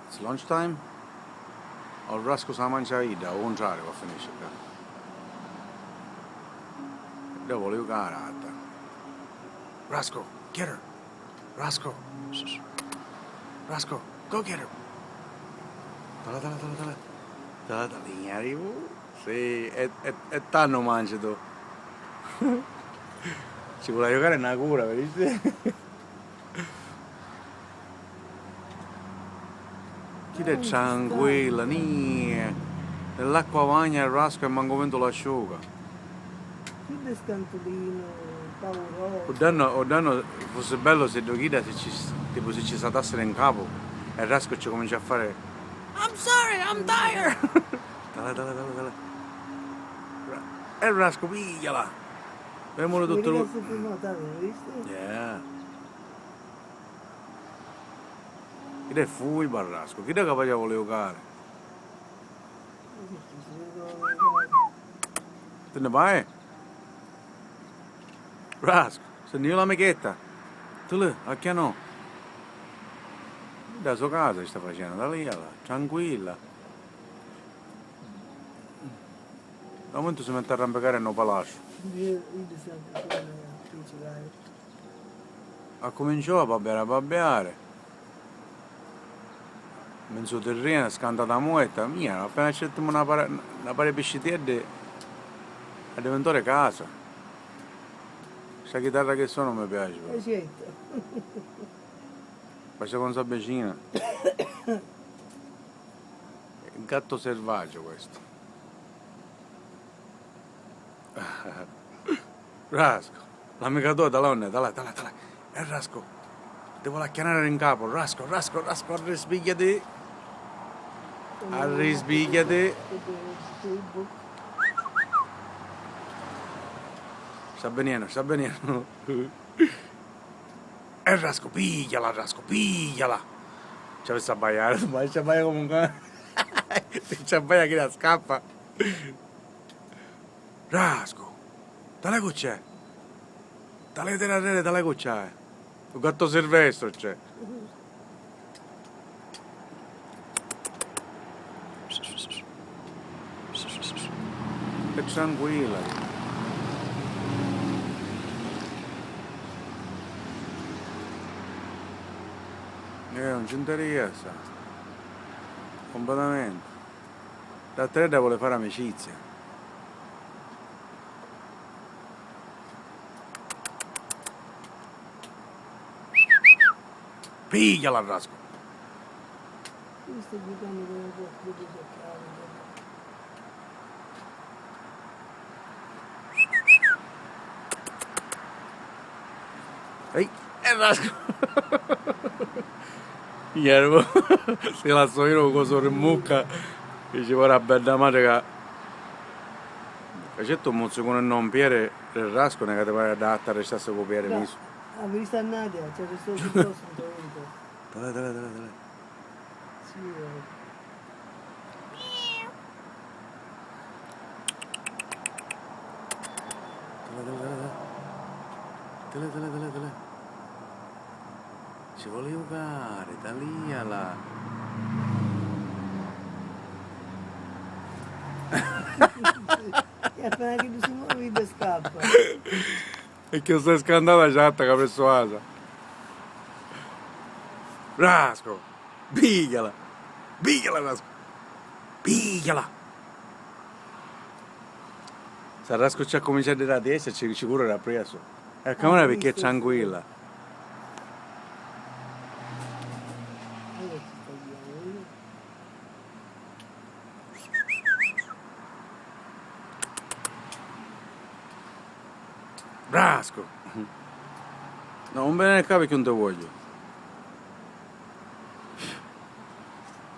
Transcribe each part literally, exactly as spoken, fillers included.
It's lunch time? O Rasco s'ha mancià idda, o cuntrariu, va finisci ccà. Idda voli jucari, atta. Rasco, get her! Rasco! Shh, shh. Rasco, go get her! Tala, tala, tala, tala. Tala, tala, ignari, uh. Sì, e, e, e tannu manci tu. Ci voli jucari na cura, vidisti? Chidda è tranquilla, nie. Nell'acqua bagna il Rasco e mancu vintu l'asciuga. Chidda è scantulinu, paurosu. U dannu, u dannu fussi bellu si ddu chidda si ci, tipo si ci satassiri in capu e il Rasco ci comincia a fari: "I'm sorry, I'm tired." Tala, tala, tala, tala. E il Rasco, pigliala. Vemulu tuttu. Vedi che si firma, visti? Yeah. Chidda è fuiba, Rasco. Chidda ca voli jucari. Ti nni vai? Rasco, si nni iu l'amichetta. Tu lì, acchianò. Da so casa sta facennu, da lì, là, tranquilla. Da mumentu si metti a arrampicari nno palasciu. Accuminciò a babbiari, a babbiari. Menzu tirrenu, scantata muetta, mia, appena accettimu na para, na para di piscitieddi, addiventò di casa. Sta chitarra chi sona mi piaci, però. Basta quannu s'avvicina. Gatto selvaggio questo. Rasco, l'amica tua da là unn'è? Da là, da là, da là. E Rasco, ti voli acchianari in capu. Rasco, Rasco, Rasco, arrisbigghiati. Arrisbigghiati. Sta veniennu, sta veniennu. E Rasco, pigghiala, Rasco, pigghiala. Ci avissi a abbaiari, ma ci abbaia comunque. Ci abbaia chi la scappa. Rasco, tale cu c'è? Tale terra, tale cu c'è? U gatto Silvestro c'è. È tranquilla. Eh, non ci interessa. Completamente. L'atredda vuole fare amicizia. Pigliala, Rasco! Io sto giocando con la tua, con la tua. Ehi, e Rasco! Ieri, si la so io cosa rimmucca, dice, ora bella madre che facetto un mozzicone non piere del Rasco, ne che ti pare da attarrestarsi con piere miso. Ah, mi sta Nadia, c'è questo grosso. Dai, dai, dai, dai. Sì, eh. Tala, tala, tala, tala. Tala, tala, tala, tala. Ci voli jucari, taliala. E appena che tu si muovi, scappa. E che stai scandata, ciatta, che persuasa. Rasco! Pigliala! Pigliala, Rasco! Pigliala! Sa Rasco ci accumincia a diri a destra, ci, ci curri appressu. E camera perché è tranquilla. Brasco! No, non venire ccà perché non ti voglio.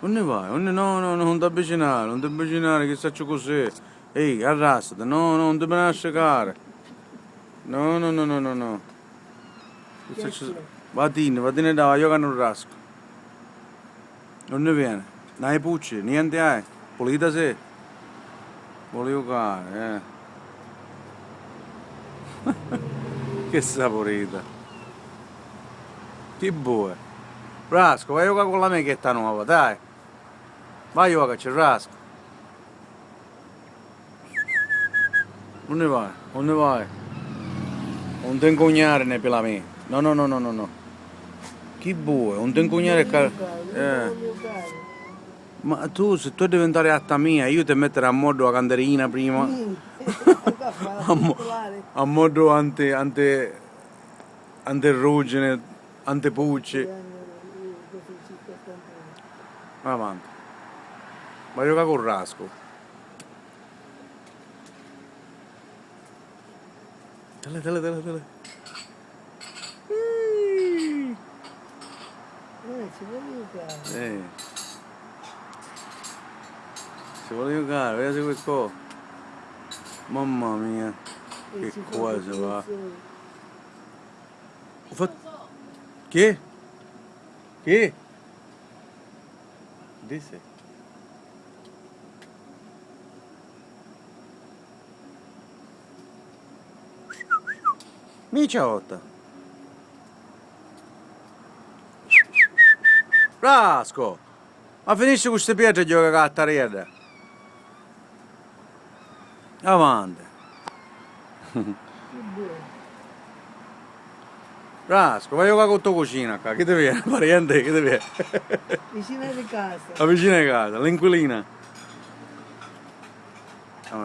Unni vai? Unni? No, no, no, non ti avvicinare, non ti avvicinare, chi saccio cos'è. Ehi, arrastati. No, no, non ti me ne stricare. No, no, no, no, no, no. Chi saccio. Vatinni, vatinni ddà, va a jucà nnu rascu. Unni vieni? N'hai pucci? Nienti hai? Pulita si? Voli jucari, eh. Chi sapurita. Chi bue? Frasco, va a jucà cu la me chetta nova, dai. Va a jucà, ci Frasco. Unni vai? Unni vai? Un ti ncugnari ne pi la mia. No, no, no, no, no, no. Chi vuoi? Un ti ncugnari ca... Eh. Ma tu, si tu diventari atta mia, io ti mettiri a moddu a canderina prima. A mo-, a moddu anti, anti, antirruggine, antipucci. Avanti. Ma juca cu Rascu. Dale, dale, dale, dale. Eh, ci vuole giocare. Eh. Ci vuole giocare, vedi questo. Mamma mia, che qua si va. Ho fatto... Che? Che? Disse. Micia otta. Rasco! Ma finisci cu sti pietri e gioca cu a tariedda. Avanti. Rasco, vai a jucà cu to cucina ccà. Chi ti viene? Parienti? Chi ti viene? Vicina di casa. La vicina di casa, l'inquilina.